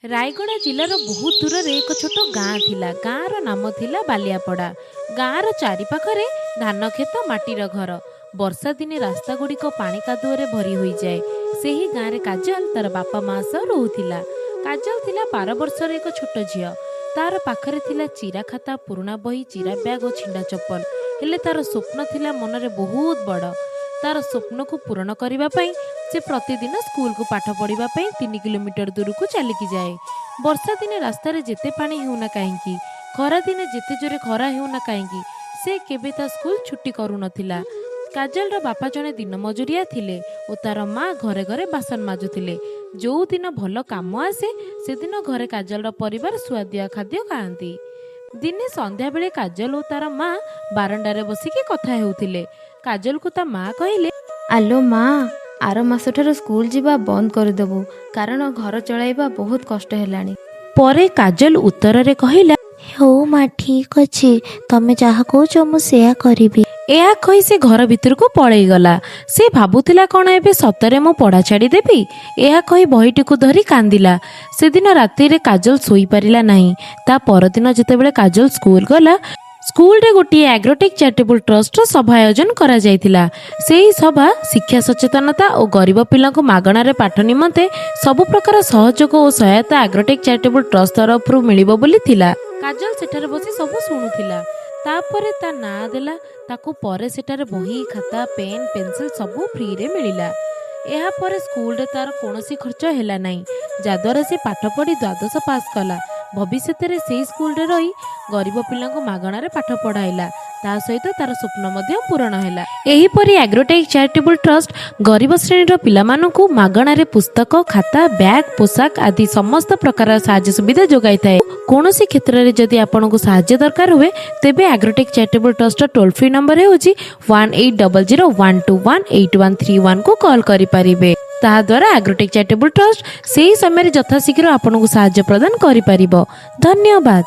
ରାୟଗଡ଼ା ଜିଲ୍ଲାର ବହୁତ ଦୂରରେ ଏକ ଛୋଟ ଗାଁ ଥିଲା। ଗାଁର ନାମ ଥିଲା ବାଲିଆପଡ଼ା। ଗାଁର ଚାରିପାଖରେ ଧାନ କ୍ଷେତ, ମାଟିର ଘର। ବର୍ଷା ଦିନେ ରାସ୍ତାଗୁଡ଼ିକ ପାଣି କାଦୁଅରେ ଭରି ହୋଇଯାଏ। ସେହି ଗାଁରେ କାଜଲ ତାର ବାପା ମା ସହ ରହୁଥିଲା। କାଜଲ ଥିଲା 12 ବର୍ଷର ଏକ ଛୋଟ ଝିଅ। ତାର ପାଖରେ ଥିଲା ଚିରା ଖାତା, ପୁରୁଣା ବହି, ଚିରା ବ୍ୟାଗ ଓ ଛିଣ୍ଡା ଚପଲ। ହେଲେ ତାର ସ୍ୱପ୍ନ ଥିଲା ମନରେ ବହୁତ ବଡ଼। ତାର ସ୍ୱପ୍ନକୁ ପୂରଣ କରିବା ପାଇଁ ସେ ପ୍ରତିଦିନ ସ୍କୁଲକୁ ପାଠ ପଢ଼ିବା ପାଇଁ 3 କିଲୋମିଟର ଦୂରକୁ ଚାଲିକି ଯାଏ। ବର୍ଷା ଦିନେ ରାସ୍ତାରେ ଯେତେ ପାଣି ହେଉନା କାହିଁକି, ଖରାଦିନେ ଯେତେ ଜୋରେ ଖରା ହେଉନା କାହିଁକି, ସେ କେବେ ତା ସ୍କୁଲ ଛୁଟି କରୁନଥିଲା। କାଜଲର ବାପା ଜଣେ ଦିନ ମଜୁରିଆ ଥିଲେ ଓ ତାର ମା ଘରେ ଘରେ ବାସନ ମାଜୁଥିଲେ। ଯୋଉଦିନ ଭଲ କାମ ଆସେ, ସେଦିନ ଘରେ କାଜଲର ପରିବାର ସୁଆଦିଆ ଖାଦ୍ୟ ଖାଆନ୍ତି। ଦିନେ ସନ୍ଧ୍ୟାବେଳେ କାଜଲ ଓ ତାର ମା ବାରଣ୍ଡାରେ ବସିକି କଥା ହେଉଥିଲେ। କାଜଲକୁ ତା ମା କହିଲେ, ଆଲୋ ମା, ଆର ମାସଠାରୁ ସ୍କୁଲ ଯିବା ବନ୍ଦ କରିଦେବୁ, କାରଣ ଘର ଚଳାଇବା ବହୁତ କଷ୍ଟ ହେଲାଣି। ପରେ କାଜଲ ଉତ୍ତରରେ କହିଲା, ହଉ ମା, ଠିକ୍ ଅଛି। ତମେ ଯାହା କହୁଛ ମୁଁ ସେୟା କରିବି। ଏହା କହି ସେ ଘର ଭିତରକୁ ପଳେଇଗଲା। ସେ ଭାବୁଥିଲା, କ'ଣ ଏବେ ସତରେ ମୁଁ ପଢ଼ା ଛାଡ଼ିଦେବି? ଏହା କହି ବହିଟିକୁ ଧରି କାନ୍ଦିଲା। ସେଦିନ ରାତିରେ କାଜଲ ଶୋଇପାରିଲା ନାହିଁ। ତା ପରଦିନ ଯେତେବେଳେ କାଜଲ ସ୍କୁଲ ଗଲା, ସ୍କୁଲରେ ଗୋଟିଏ ଆଗ୍ରୋଟେକ୍ ଚାରିଟେବୁଲ ଟ୍ରଷ୍ଟର ସଭା ଆୟୋଜନ କରାଯାଇଥିଲା। ସେହି ସଭା ଶିକ୍ଷା ସଚେତନତା ଓ ଗରିବ ପିଲାଙ୍କୁ ମାଗଣାରେ ପାଠ ନିମନ୍ତେ ସବୁ ପ୍ରକାର ସହଯୋଗ ଓ ସହାୟତା ଆଗ୍ରୋଟେକ୍ ଚାରିଟେବୁଲ ଟ୍ରଷ୍ଟ ତରଫରୁ ମିଳିବ ବୋଲି ଥିଲା। କାଜଲ ସେଠାରେ ବସି ସବୁ ଶୁଣୁଥିଲା। ତାପରେ ତା ନାଁ ଦେଲା। ତାକୁ ପରେ ସେଠାରେ ବହି, ଖାତା, ପେନ୍, ପେନସିଲ ସବୁ ଫ୍ରିରେ ମିଳିଲା। ଏହାପରେ ସ୍କୁଲରେ ତାର କୌଣସି ଖର୍ଚ୍ଚ ହେଲା ନାହିଁ, ଯାହାଦ୍ୱାରା ସେ ପାଠ ପଢ଼ି ଦ୍ୱାଦଶ ପାସ୍ କଲା। ଭବିଷ୍ୟତରେ ସେଇ ସ୍କୁଲରେ ରହି ଗରିବ ପିଲାଙ୍କୁ ମାଗଣାରେ ପାଠ ପଢ଼ାଇଲା। ତା ସହିତ ତାର ସ୍ୱପ୍ନ ମଧ୍ୟ ପୂରଣ ହେଲା। ଏହିପରି ଆଗ୍ରୋଟେକ୍ ଚାରିଟେବୁଲ ଟ୍ରଷ୍ଟ ଗରିବ ଶ୍ରେଣୀର ପିଲାମାନଙ୍କୁ ମାଗଣାରେ ପୁସ୍ତକ, ଖାତା, ବ୍ୟାଗ୍, ପୋଷାକ ଆଦି ସମସ୍ତ ପ୍ରକାର ସାହାଯ୍ୟ ସୁବିଧା ଯୋଗାଇଥାଏ। କୌଣସି କ୍ଷେତ୍ରରେ ଯଦି ଆପଣଙ୍କୁ ସାହାଯ୍ୟ ଦରକାର ହୁଏ, ତେବେ ଆଗ୍ରୋଟେକ୍ ଚାରିଟେବୁଲ ଟ୍ରଷ୍ଟର ଟୋଲ୍ ଫ୍ରି ନମ୍ବର ହେଉଛି 18001218131କୁ କଲ୍ କରିପାରିବେ। ତାହାଦ୍ୱାରା ଆଗ୍ରୋଟେକ୍ ଚାରିଟେବୁଲ ଟ୍ରଷ୍ଟ ସେହି ସମୟରେ ଯଥାଶୀଘ୍ର ଆପଣଙ୍କୁ ସାହାଯ୍ୟ ପ୍ରଦାନ କରିପାରିବ। ଧନ୍ୟବାଦ।